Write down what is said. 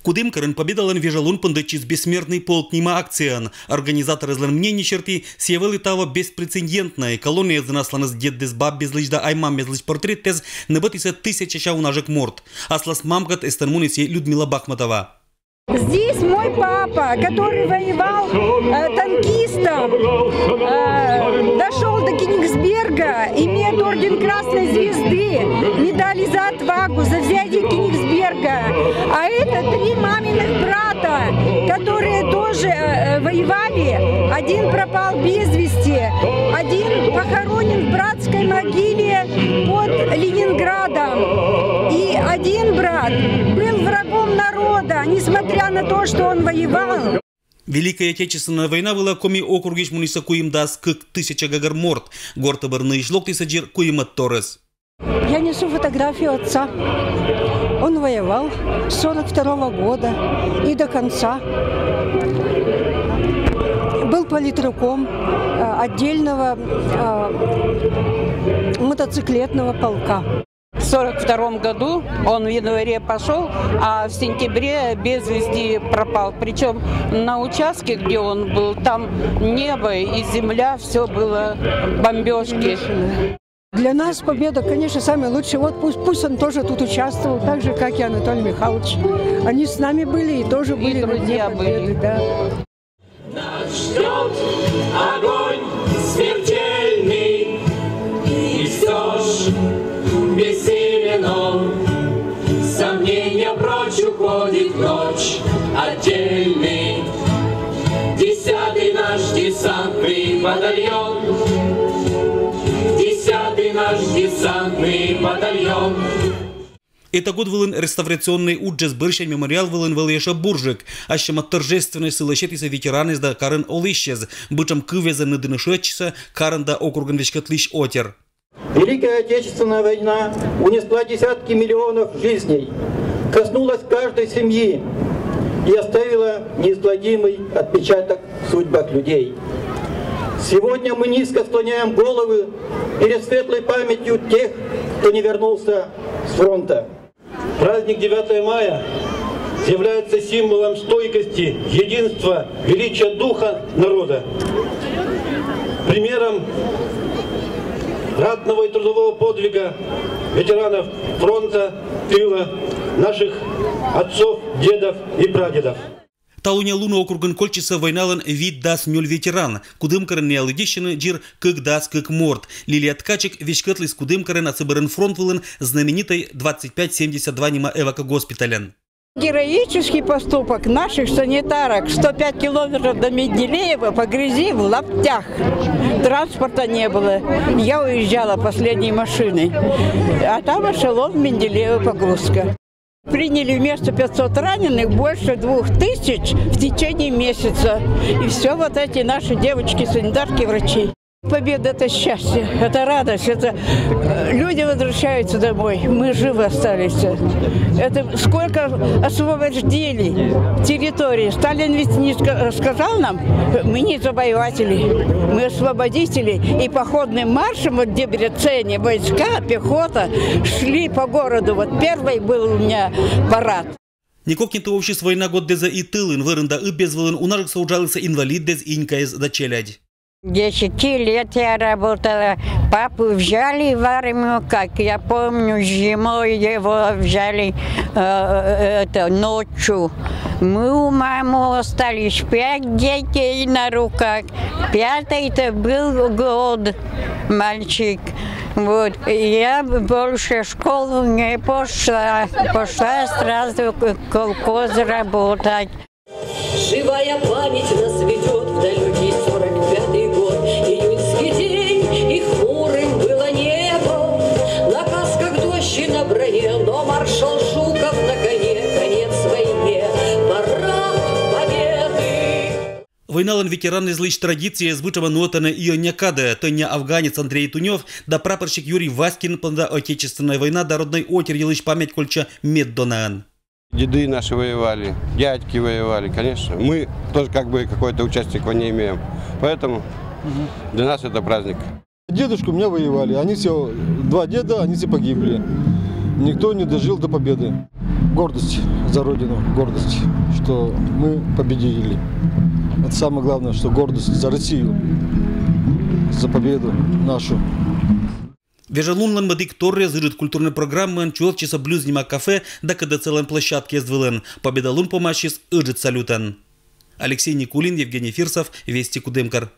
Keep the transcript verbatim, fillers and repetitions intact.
Кудымкарын Победалӧн вежалун пондӧдчис «Бессмертный полк» нима акцияӧн. Организаторъяслӧн мнение серти, сійӧ вӧлі таво беспрецедентнӧй. Колоннияӧ зэв асланыс деддіс-баббезлысь да ай-маммезлысь портреттэс нӧбӧмтісӧ тысячася унажӧк морт. Аслас мамкӧд эстӧн муніс и Людмила Бахматова. Здесь мой папа, который воевал э, танкистом, э, дошел до Кенигсберга, имеет орден Красной Звезды, медали за отвагу, за взятие Кенигсберга. А это три маминых брата, которые тоже э, воевали. Один пропал без вести, один похоронен в братской могиле под Ленинградом. И один брат был врагом народа, несмотря на то, что он воевал. Великӧй Отечественнӧй война вылӧ Коми округысь мунісӧ куимдас кык тысяча гӧгӧр морт. Гортӧ бӧр нӧысь локтісӧ дзир куимӧд торйӧз. Я несу фотографию отца. Он воевал с сорок второго года и до конца. Был политруком э, отдельного э, мотоциклетного полка. В сорок втором году он в январе пошел, а в сентябре без вести пропал. Причем на участке, где он был, там небо и земля, все было бомбежки. Для нас победа, конечно, самая лучшая. Вот пусть, пусть он тоже тут участвовал, так же, как и Анатолий Михайлович. Они с нами были и тоже были на Дне Победы. Да. Нас ждет огонь смертельный, и все ж бессилен он. Сомнения прочь уходит ночь отдельный. Десятый наш десантный батальон. Десятый наш десантный батальон. Ӧта год вылын реставрационнӧй уджӧс бӧрся мемориал вылын вӧлі ещӧ бурджык. Ас сӧмын торжественнӧй сылӧ сетісӧ ветеранъяс да карын олысьяс. Быдтшӧм кывъясӧн нӧдінныд шыӧдчисӧ карӧн да округӧн веськӧдлысь отир. Великая Отечественная война унесла десятки миллионов жизней, коснулась каждой семьи и оставила неизгладимый отпечаток в судьбах людей. Сегодня мы низко склоняем головы перед светлой памятью тех, кто не вернулся с фронта. Праздник девятого мая является символом стойкости, единства, величия духа народа, примером ратного и трудового подвига ветеранов фронта, тыла, наших отцов, дедов и прадедов. Талунъя лунӧ округын кольччисӧ войналӧн витдас нёль ветеран. Кудымкарын найӧ лыддьысисны дзир кыкдас кык морт. Лилия Ткачик веськӧдліс Кудымкарын, а сы бӧрын фронт вылын знаменитӧй двадцать пять семьдесят два нима эвакогоспитальӧн. Героический поступок наших санитарок. Сто пять километров до Менделеева по грязи в лаптях. Транспорта не было. Я уезжала последней машиной. А там эшелон в Менделеево погрузка. Приняли вместо пятьсот раненых больше двух тысяч в течение месяца. И все вот эти наши девочки, санитарки, врачи. Победа — это счастье, это радость, это э, люди возвращаются домой, мы живы остались. Это сколько освобождений территории. Сталин ведь не ска- сказал нам, мы не завоеватели, мы освободители. И походным маршем от Дебрецена войска, пехота шли по городу. Вот первый был у меня парад. Некокниту овсис война годдэзӧ и тылын. Вӧрын да ыббез вылын унажыксӧ уджалісӧ инвалидъяс, инькаяс да челядь. Десятилетия работала. Папу взяли в армию, как я помню, зимой его взяли э, это, ночью. Мы у мамы остались, пять детей на руках. Пятый-то был год, мальчик. Вот. Я больше в школу не пошла. Пошла сразу в колхоз работать. Живая память нас ведет в далекий сорок пятый год. Июньский день, и хмурым было небо. На касках дождь и на броне, но маршал Жуков на коне. Конец войне, парад победы. Войналӧн ветеранъяслысь традицияяс быдтшӧма нуӧдӧны и ӧнія кадӧ. Тӧння афганец Андрей Тунёв да прапорщик Юрий Васькин понда Отечественнӧй война да роднӧй отир йылысь память кольччӧ меддонаӧн. Деды наши воевали, дядьки воевали, конечно. Мы тоже как бы какой-то участник в войне имеем. Поэтому для нас это праздник. Дедушку у меня воевали. Они все, два деда, они все погибли. Никто не дожил до победы. Гордость за Родину, гордость, что мы победили. Это самое главное, что гордость за Россию, за победу нашу. Вежалунлӧн мӧдік торъяс ыджыд культурнӧй программаӧн чужис Блюз нима кафе да КДЦ-лӧн площадкаыс вылын. Победа лун помасис ыджыд салютӧн. Алексей Никулин, Евгений Фирсов, Вести, Кудымкар.